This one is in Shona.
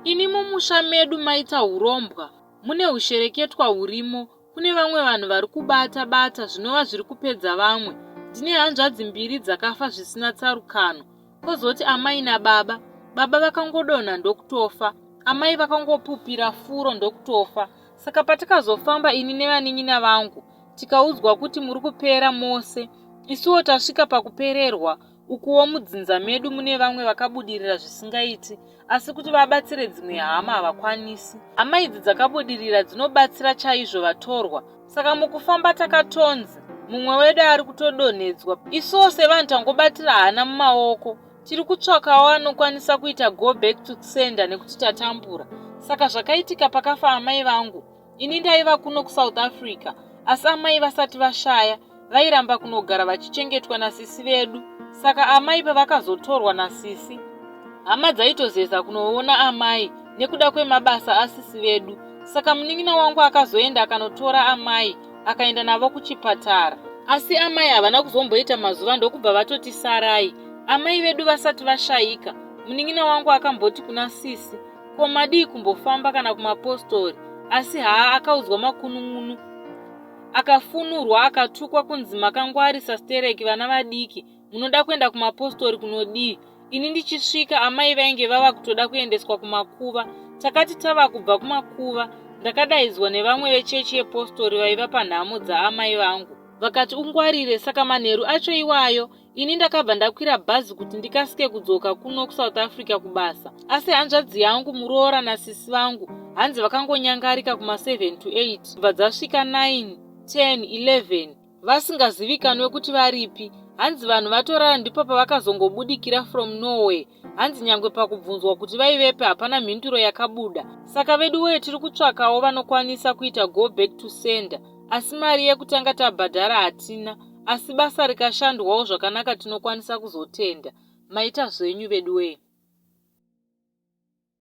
Ini mumusha medu maita hurombwa, mune hushereketwa hurimo, kune vamwe vanhu vari kubata bata zvinova zviri kupedza vamwe. Ndine hanzvadzi mbiri dzakafa zvisina tsarukano. Kozoti amai nababa, baba vakangodonha ndokutofa, amai vakangopupira furo ndokutofa. Saka patakazofamba ini nevanin'ina vangu tikaudzwa kuti muri kupera mose, isuwo tasvika pakupererwa. Ukuwo mudzinza medu mune vamwe vakabudirira zvisingaiti asi kuti vabatsire dzimwe hama havakwanisi. Hama idzi dzakabudirira dzinobatsira chaizvo vatorwa. Saka mukufamba takatonzi mumwe wedu ari kutodonhedzwa. Isuwo sevanhu tangobatira hana mumaoko. Tiri kutsvakawo anokwanisa kuita go back to sender nekuti tatambura. Saka zvakaitika pakafa amai vangu Ini ndaiva kuno kuSouth Africa asi amai vasati vashaya vairamba kunogara vachichengetwa nasisi vedu saka amai pavakazotorwa nasisi hama dzaitozeza kunoona amai nekuda kwemabasa asisi vedu saka munin'ina wangu akazoenda akanotora amai akaenda navo kuchipatara asi amai havana kuzomboita mazuva ndokubva vatoti sarai amai vedu vasati vashaika munin'ina wangu akamboti kuna sisi Ko madii kumbofamba kana kumapostori asi haa akaudzwa makunun'unu akafunurwa akatukwa kunzi makangwarisa stereki vana vadiki munoda kuenda kumapostori kunodii ini ndichisvika amai vainge vava kutoda kuendeswa kumakuva takati tava kubva kumakuva ndakadaidzwa nevamwe vechechi yepostori vaiva panhamo dzaamai vangu vakati ungwarire saka manheru acho iwayo Ini ndakabva ndakwira bhazi kuti ndikasike kudzoka kuno kuSouth Africa kubasa. Asi hanzvadzi yangu muroora nasisi vangu hanzi vakangonyangarika kuma 7 to 8 kubva dzasvika 9, 10, 11 vasingazivikanwe kuti varipi. Hanzi vanhu vatorara ndipo pavakazongobudikira from nowhere. Hanzi nyangwe pakubvunzwa kuti vaivepi hapana mhinduro yakabuda. Saka veduwee tiri kutsvakawo vanokwanisa kuita go back to sender asi mari yekutanga tabhadhara hatina. Asi basa rikashandwawo zvakanaka tinokwanisa kuzotenda. Maita zvenyu veduwee.